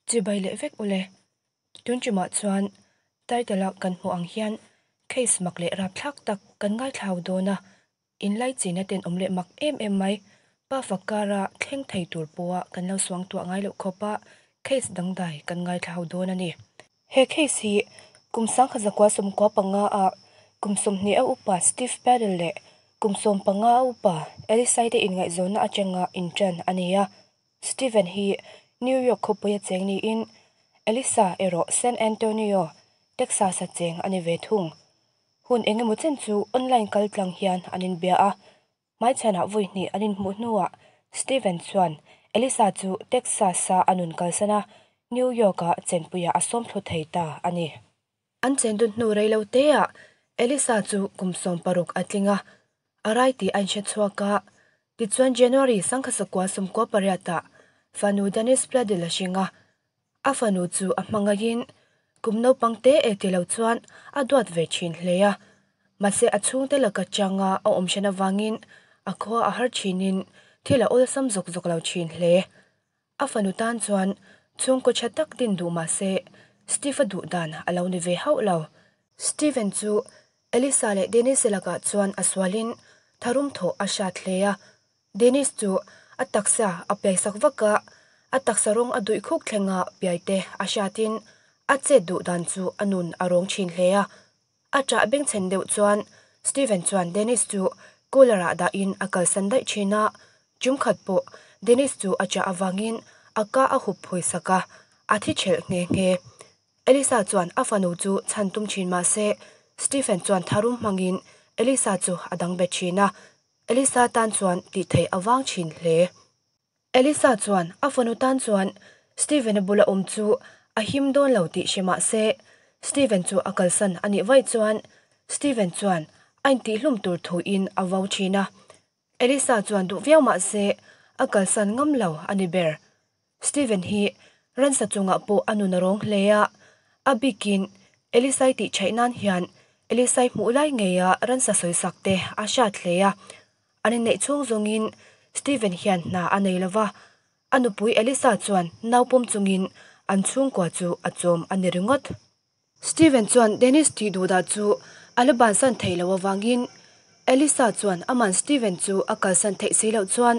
Chibai leh vek ule. Tun tumah chuan title a kan hmuh ang hian case mak leh rapthlak tak kan ngaithlau dawn a, inlaichina tenawm leh mak em em mai pa fak kara thleng thei tur pawha kan lo suang tuah ngai loh khawpa case dangdai kan ngaithlau dawn a ni. He case hi kum 1995 ah kum 20 a upa Steve Paddle leh kum 15 a upa Elisai te inngaihzawnna atanga intan a ni a. Steven hi New York khawpuia cheng niin Elisa erawh San Antonio, Texas-a cheng a ni ve thung. Hun eng emaw chen chu online kal tlang hian an inbia a, hmaichhanah vawi hnih an inhmuh hnuah Steven chuan Elisa chu Texas-a a nun kalsan a, New York-a chenpuiah a sawm thlu thei ta a ni. An chendun hnu rei lo teah Elisa chu kum 16 a tling a, a rai tih a inhre chhuak a. Tichuan January 1998-ah fanu Dennis Pladil a hring a, a fanu chu a hmangaihin kum naupang te e ti lo chuan a duat ve thin hle a. Mahse a chhungte laka changa a awm hran avangin a khua a har thinin thil a awlsam zawk zawk lo thin hle. A fanu tan chuan chhungkaw tha tak din duh mah se, Steve-a duh dan a lo ni ve hauh lo. Steven chu Elisa leh Denise lakah chuan a sualin tharum thawh a hrat hle a. Denise chu a taksa a piaisak vak a, a taksa rawng a duih khuk thlenga piaite a hriatin a chet duh dan chu a nun a rawng thin hle a. A ṭah bengchhen deuh chuan Steven chuan Dennis chu cooler ah dahin a kalsan daih ṭhin a, ṭum khat pawh Dennis chu a ṭah avangin a ka a hup phawi sak a, a thi ṭhelh nghe nghe. Elisa chuan a fanu chu chhan tum ṭhin mah se Stephen chuan tharum hmangin Elisa chu a dang bet ṭhin a, Elisa tan chuan tih theih a vang ṭhin hle. Elisa chuan a fanu tan chuan Steven-a bula awm chu a him dawn lo tih hre mah se, Steven chu a kalsan a nih vaih chuan Steven chuan a intihhlum tur thuin a vau thin a. Elisa chuan duh viau mah se a kalsan ngam lo a ni ber. Steven hi ransa chungah pawh a nun a rawng hle a, a bikin Elisai tih theih nan hian Elisai hmuh lai ngeia ransa sawisak te a hriat hle a. An inneih chhung zawngin Steven hian hna a nei lo va, a nupui Elisa chuan nau pawm chungin an chhungkua chu a chawm a ni ringawt. Steven chuan Dennis tih duhdah chu a la bansan theih loh avangin Elisa chuan aman Steven chu a kalsan theih si loh chuan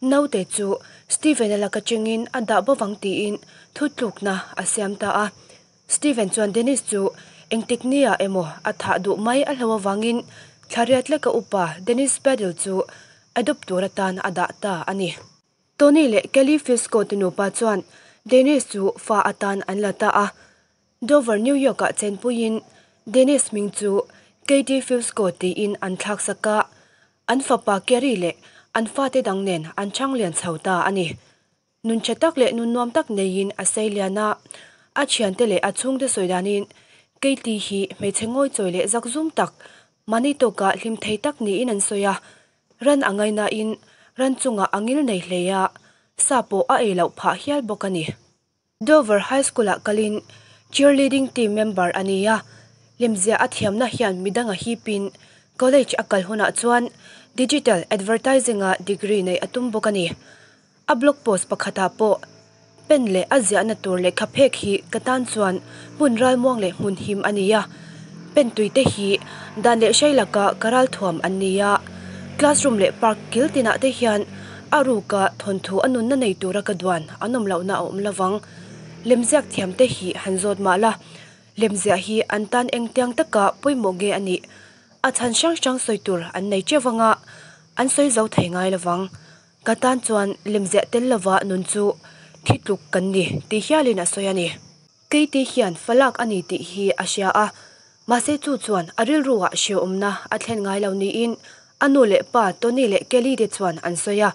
naute chu Steven-a laka chengin a dah bawk ang tiin thutlukna a siam ta a. Steven chuan Dennis chu engtik nia emaw a thah duh mai a hlo avangin thla riat leka upa Dennis Paddle chu adopt tur atan a dah ta a ni. Tony leh Kelly Fusco te nupa chuan Dennis chu fa atan an la ta a. Dover, New York-ah chenpuiin Dennis hming chu Katie Fusco tiin an thlaksak a, an fapa Kerry leh an fate dang nen an chhang lian chho ta a ni. Nun tha tak leh nun nuam tak neiin a sei lian a, a thiante leh a chhungte sawi danin Katie hi hmeichhe ngawi chawi leh zak zum tak, mahni tawkah hlim thei tak niin an sawi a. Ran a ngainain ran chungah a ngil nei hle a, sa pawh a ei loh phah hial bawk a ni. Dover High School-ah kalin cheerleading team member a ni a, lemziah a thiamna hian midang a hipin college a kal hunah chuan digital advertising-a degree neih a tum bawk a ni. A blog post pakhatah pawh pen leh a ziahna tur lehkha phek hi ka tan chuan hmun ralmuang leh hmun him a ni a, pen tui te hi dan leh hrei laka ka ralthuam an ni a, classroom leh park kil tinah te hian a ruka thawnthu a nunna nei tura ka duan an awm lohna a awm lovang. Lemziak thiam te hi han zawt mah la, lemziah hi an tan engtiang taka pawimawh nge a nih? A chhan hrang hrang sawi tur an nei teuh vanga an sawi zo thei ngai lovang. Ka tan chuan lemziah tel lova nun chu thi tluk kan ni tih hialin a sawi a ni. Keite hian falak a ni tih hi a hria a, mahse chu chuan a rilruah hrehawmna a thlen ngai lo niin a nu leh pa Tony leh Kelly te chuan an sawi a.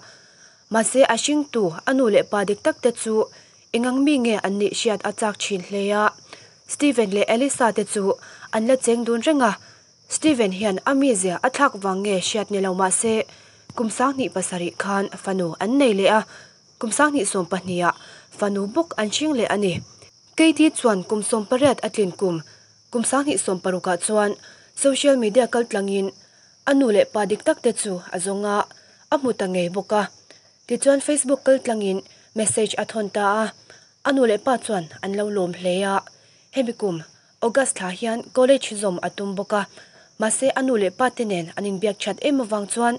Mahse a hringtu a nu leh pa dik tak te chu engang mi nge an nih hriat a chak thin hle a. Steven leh Elisa te chu an la cheng dun reng a, Steven hian a mizia a thlak vang nge hriat ni lo mah se, kum 27 khan fanu an nei leh a, kum 2020 ah fanu bawk an hring leh a ni. Katie chuan kum 18 a tlin kum, kum 2016 ah chuan social media kaltlangin a nu leh pa dik tak te chu a zawng a, a hmu ta ngei bawk a. Tichuan Facebook kaltlangin message a thawn ta a. A nu leh pa chuan an lo lawm hle a, hemi kum August thla hian college zawm a tum bawk a, mahse a nu leh pa te nen an inbiak that em avang chuan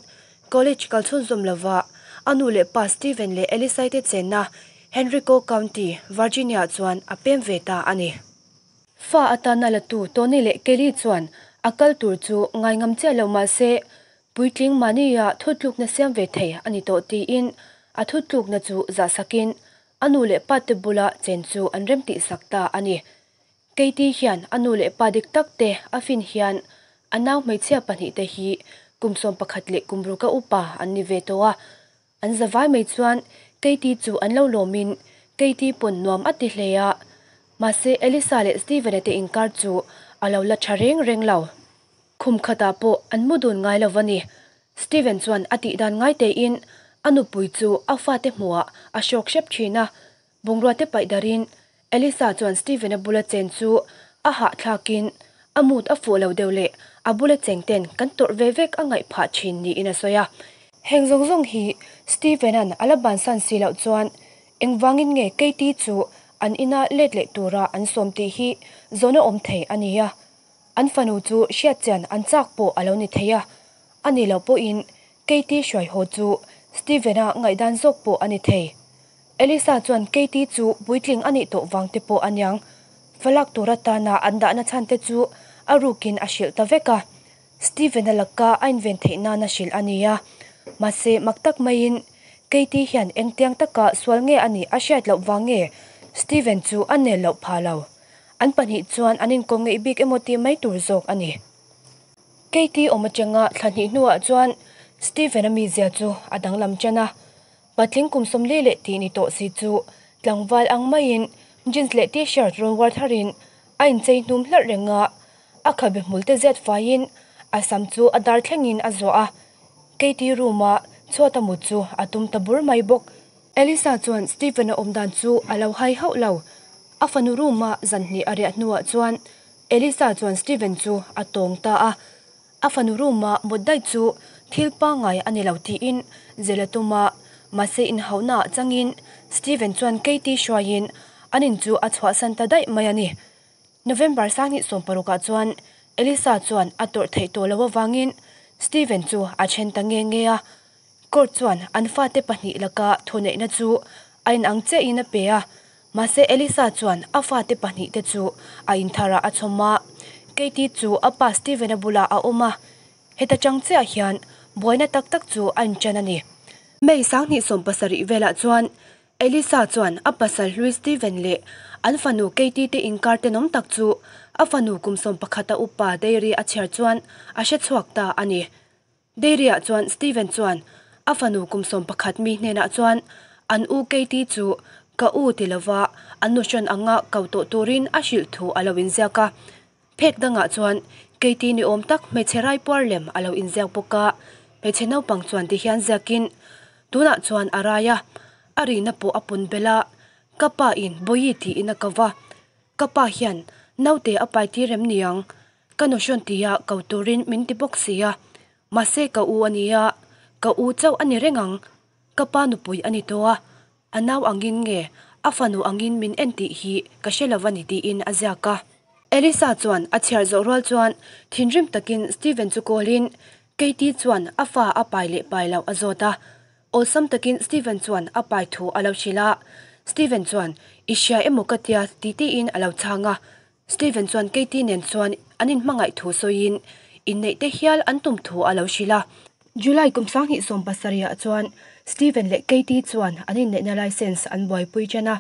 college kal chhunzawm lova a nu leh pa Steven leh Elisai te chenna Henrico County, Virginia chuan a pem ve ta a ni. Fa atana latu Tony leh Kelly chuan a kal tur chu ngaingam chiah lo mahse Puitling mahnia thutlukna siam ve thei a ni tawh tiin a thutlukna chu zahsakin a nu leh pa te bula chen chu an remtihsak ta a ni. Katie hian a nu leh pa dik tak te a fin hian a nau hmeichhia pahnihte hi kum 11 leh kum ruka upa an ni ve tawh a. An zavai mai chuan Katie chu an lo lawmin Katie pawn nuam a ti hle a. Mahse Elisa leh Steven-a te inkar chu a lo la tha reng reng lo. Khum khatah pawh an mu dun ngai lo va ni. Steven chuan a tih dan ngai tein a nupui chu a fate hmuhah a hrawk hrep thin a. Bungrua te paih darin Elisa chuan Steven-a bula chen chu a hahthlakin a mood a fuh lo deuh leh a bula cheng ten kan tawrh ve vek a ngaih phah thin niin a sawi a. Heng zawng zawng hi Steven-a'n a la bansan si loh chuan engvangin nge Katie chu an ina let leh tura an sawm tih hi zawhna awm thei a ni a. An fanu chu hriatchian an chak pawh a lo ni thei a, a ni loh pawhin Katie hruai haw chu Steven-a ngaihdan zawk pawh a ni thei. Elisa chuan Katie chu puitling a nih tawh vang te pawh a niang. Falak tur atana an dahna chhan te chu a rukin a hrilh ta vek a. Steven-a laka a inven theih nana hrilh a ni a. Mahse, mak tak maiin Katie hian engtiang taka sual nge a nih a hriat loh vang nge Steven chu a nel loh phah lo. An pahnih chuan an inkawm ngeih bik emaw tih mai tur zawk a ni. Katie awm atanga thla hnih hnuah chuan Steven-a mizia chu a danglam ṭan a. Patling kum 40 leh tih ni tawh si chu tlangval ang maiin jeans leh t-shirt rawn uar tharin a inchei hnum hlarh reng a, a khabe hmul te ziat faiin a sam chu a dar thlengin a zuah a, Katie room a chhuat a mut chu a tum ta bur mai bawk. Elisa chuan Stephen-a awm dan chu a lo hai hauh lo. A fanu room a zan hnih a riah hnuah chuan Elisa chuan Stephen chu a tawng ta a. A fanu room-a mut daih chu thil pangngai a ni lo tiin zil a tum a, mahse inhauhnaah changin Steven chuan Katie hruaiin an in chu a chhuahsan ta daih mai a ni. November 2016 ah chuan Elisa chuan a tawrh theih tawh loh avangin Steven chu a then ta nge nge a, court chuan an fate pahnih laka thuneihna chu a inang chiahin a pe a, Mahse Elisa chuan a fate pahnihte chu a intharah a chhawm a, Katie chu a pa Steven-a bulah a awm a, heta chang chiah hian buaina tak tak chu a inṭan a ni. May 2017 velah chuan Elisa chuan a pasal hlui Steven leh an fanu Katie te inkar tenawm tak chu a fanu kum 11 a upa Dairy a chhiar chuan a hre chhuak ta a ni. Dairy-ah chuan Steven chuan a fanu kum 11 mi hnenah chuan an u Katie chu ka u ti lova an nu hran anga ko tawh turin a hrilh thu a lo inziak a. Phek dangah chuan Katie ni awm tak hmeichhe raipuar lem a lo inziak bawk a, hmeichhe naupang chuan ti hian ziakin, Tunah chuan a rai a, a rihna pawh a pun belh a, ka pa in Bawihi tiin a ko va, ka pa hian naute a pai tir em niang? Ka nu hrawn tia ko turin min ti bawk si a, mahse ka u a nia, ka u chauh a ni reng ang. Ka pa nupui a ni tawh a, a nau angin nge a fanu angin min en tih hi ka hre lo a ni tiin a ziak a. Elisa chuan a chhiar zawh rual chuan thinrim takin Steven chu call-in Katie chuan a fa a pai leh pai loh a zawt a. Awlsam takin Steven chuan a pai thu a lo hrilh a, Steven chuan I hria emaw ka tia ti tiin a lo chhang a. Steven chuan Katie nen chuan an inhmangaih thu sawiin inneih te hial an tum thu a lo hrilh a. July kum 2017 ah chuan Steven leh Katie chuan an inneihna license an buaipui ṭan a,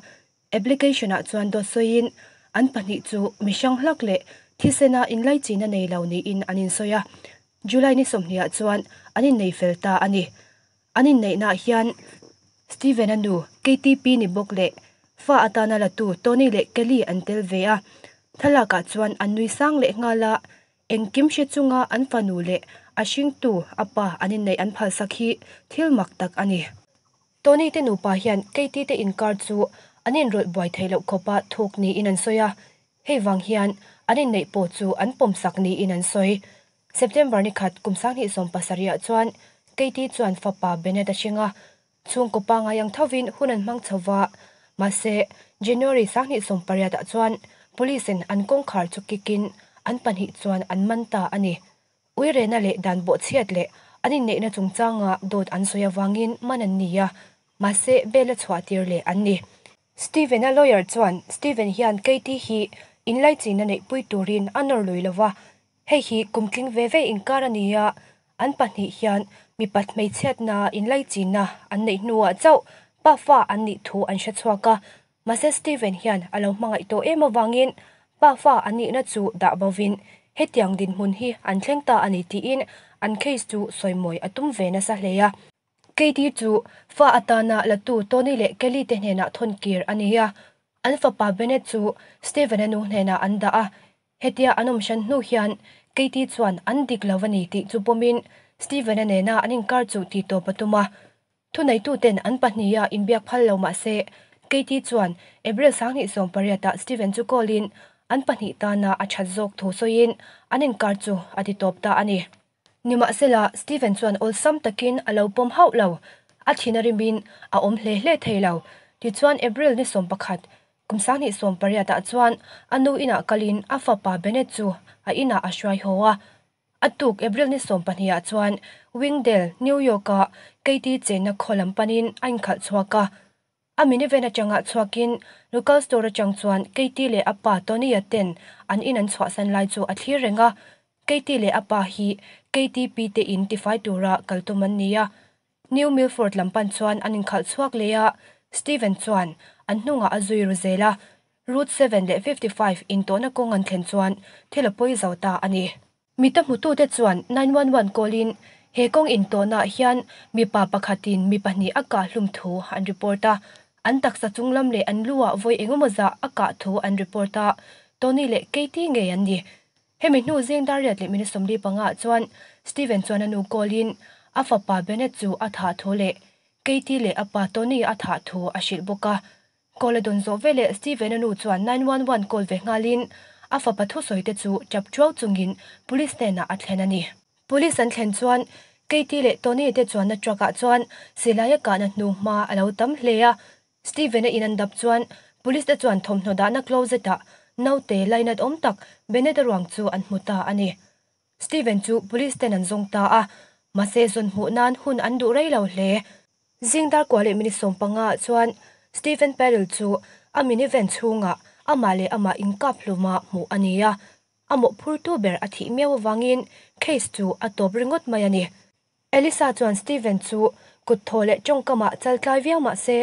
application ah chuan dawt sawiin an pahnih chu mi hrang hlak leh thisena inlaichina nei lo niin an insawi a. July ni 20 ah chuan an innei fel ta a ni. An inneihnaah hian Steven-a nu KTP ni bawk leh fa atana latu Tony leh Kelly an tel ve a, thlalakah chuan an nui sang leh nghal a, engkim hre chunga an fanu leh a hringtu a pa an inneih an phalsak hi thil mak tak a ni. Tony te nupa hian Katie te inkar chu an inrawlh buai theih loh khawpa thuk niin an sawi a, hei vang hian an inneih pawh chu an pawmsak niin an sawi. September ni khat kum 2017 ah chuan Katie chuan fapa Bennett a hring a, chhungkaw pangngai ang thovin hun an hmang chho va, Mahse, January 2018 ah chuan Police in an kawngkhar chu kick in an pahnih chuan an man ta a ni. Uirena leh dan bawhchhiat leh an inneihna chungchanga dawt an sawi avangin man an ni a, mahse bail a chhuah tir leh an ni. Stephen-a lawyer chuan Stephen hian Katie hi inlaichina neihpui turin a nawr lui lova, hei hi kumtling ve ve inkar a ni a, an pahnih hian mipat hmeichhiatna inlaichina an neih hnuah chauh pafa an nih thu an hre chhuak a, Mahse Steven hian a lo hmangaih tawh em avangin pa fa an nihna chu dah bovin hetiang dinhmun hi an thleng ta a ni tiin an case chu sawimawi a tum ve nasa hle a. Katie chu fa atana latu Tony leh Kelly te hnenah thawn kir a ni a, an fapa Bennett chu Steven-a nu hnenah an dah a. Hetia an awm hran hnu hian Katie chuan an dik lo a ni tih chu pawmin Steven-a nena an inkar chu tihtawp a tum a. Thuneituten an pahniha inbiak phal lo mah se, Katie chuan April 2018 ah Steven chu call in an pahnih tana a that zawk thu sawiin an inkar chu a ti tawp ta a ni. Nimahsela, Steven chuan awlsam takin a lo pawm hauh lo. A thin a rimin a awm hle hle thei lo. Tichuan April ni 11, kum 2018 ah chuan a nu inah kalin a fapa Bennett chu a inah a hruai haw a. A tuk April ni 12 ah chuan Wingdale, New York-a Katie chenna khaw lam panin a inkhalh chhuak a. A minivan atanga chhuakin local store atang chuan Katie leh a pa Tony-a ten an in an chhuahsan lai chu a thlir reng a. Katie leh a pa hi Katie pi te in tifai tura kal tum an ni a. New Milford lam pan chuan an inkhalh chhuak leh a, Steven chuan an hnungah a zui ru zel a. Route 7 leh 55 intawhna kawng an thlen chuan thil a pawi zo ta a ni. Mita hmutute chuan 911 call-in he kawng intawhnaah hian mipa pakhatin mi pahnih a kah hlum thu an report a. An taksa chunglam leh an lu-ah vawi engemaw zah a kah thu an report a, Tony leh Katie ngei an ni. Hemi hnu zing dar riat leh minute 45 ah chuan Steven chuan a nu call-in a fapa Bennett chu a thah thu leh Katie leh a pa Tony a thah thu a hrilh bawk a. Call a dawn zawh veleh Steven-a nu chuan 911 call ve nghalin a fapa thusawi te chu tap ṭuau chungin police hnenah a thlen a ni. Police an thlen chuan Katie leh Tony te chuanna truck ah chuan silai a kahna hnu hma a lo tam hle a. Steven-a in an dap chuan police te chuan thawmhnaw dahna closet ah naute lainat awm tak Bennett-a ruang chu an hmu ta a ni. Steven chu police ten an zawng ta a, mahse zawn hmuh nan hun an duh rei lo hle. Zing dar kua leh minute 15 ah chuan Steven Parrill chu a minivan chhungah amah leh amah inkap hluma hmuh a ni a, a mawhphurtu ber a thih miau avangin case chu a tawp ringawt mai a ni. Elisa chuan Steven chu kut thaw leh tawngkamah chal tlai viau mah se,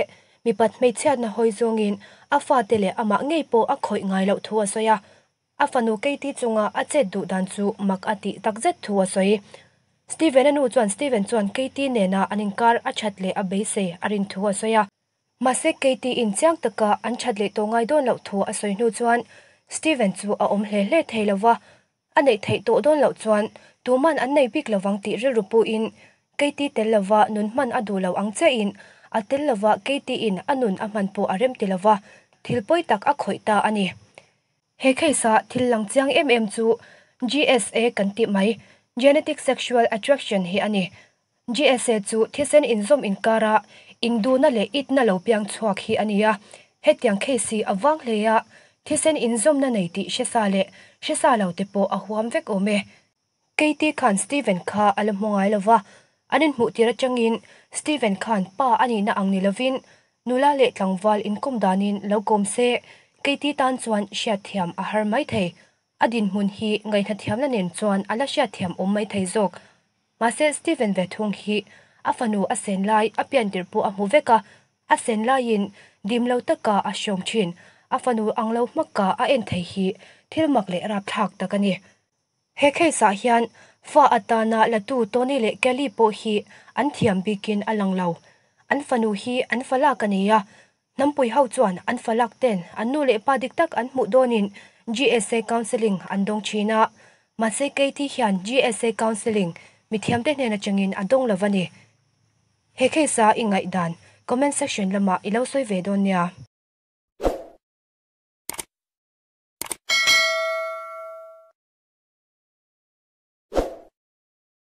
mipat hmeichhiatna hawi zawngin a fate leh amah ngei pawh a khawih ngai loh thu a sawi a. A fanu Katie chunga a chet duh dan chu mak a tih takzet thu a sawi. Steven-a nu chuan Steven chuan Katie nena an inkar a that leh a beisei a rin thu a sawi a. Mahse Katie-in chiang taka an that leh tawh ngai dawn loh thu a sawi hnu chuan Steven chu a awm hle hle thei lo va, a neih theih tawh dawn loh chuan tuman an nei bik lovang tih rilru puhin Katie tel lova nun hman a duh lo ang chiahin a tel lova Katie-in a nun a hman pawh a rem ti lova, thil pawi tak a khawih ta a ni. He case-a thil lang chiang em em chu GSA kan tih mai, Genetic Sexual Attraction hi a ni. GSA chu thisen inzawm inkara induhna leh itna lo piang chhuak hi a ni a. Hetiang case hi a vang hle a, thisen inzawmna nei tih hre sa leh hre sa lo te pawh a huam vek awm e. Katie khan Steven kha a la hmu ngai lo va, an inhmuh tir atangin Steven khan pa a nihna ang ni lovin nula leh tlangval inkawm danin lo kawm se, Katie tan chuan hriatthiam a har mai thei. A dinhmun hi ngaihnathiamna nen chuan a la hriatthiam awm mai thei zawk. Mahse Steven ve thung hi a fanu a sen lai a piantir pawh a hmu vek a, a sen laiin dim lo taka a hrawm thin. A fanu ang lo hmaka a en thei hi thil mak leh rapthlak tak a ni. He case-ah hian fa atana latu Tony leh Kelly pawh hi an thiam bikin a lang lo. An fanu hi an falak a ni a, hnampui ho chuan an falak ten an nu leh pa dik tak an hmuh dawnin GSA counselling an dawng thin a, mahse Katie hian GSA counselling mithiamte hnen atangin a dawng lo a ni. He case-a i ngaihdan comment section lamah i lo sawi ve dawn nia.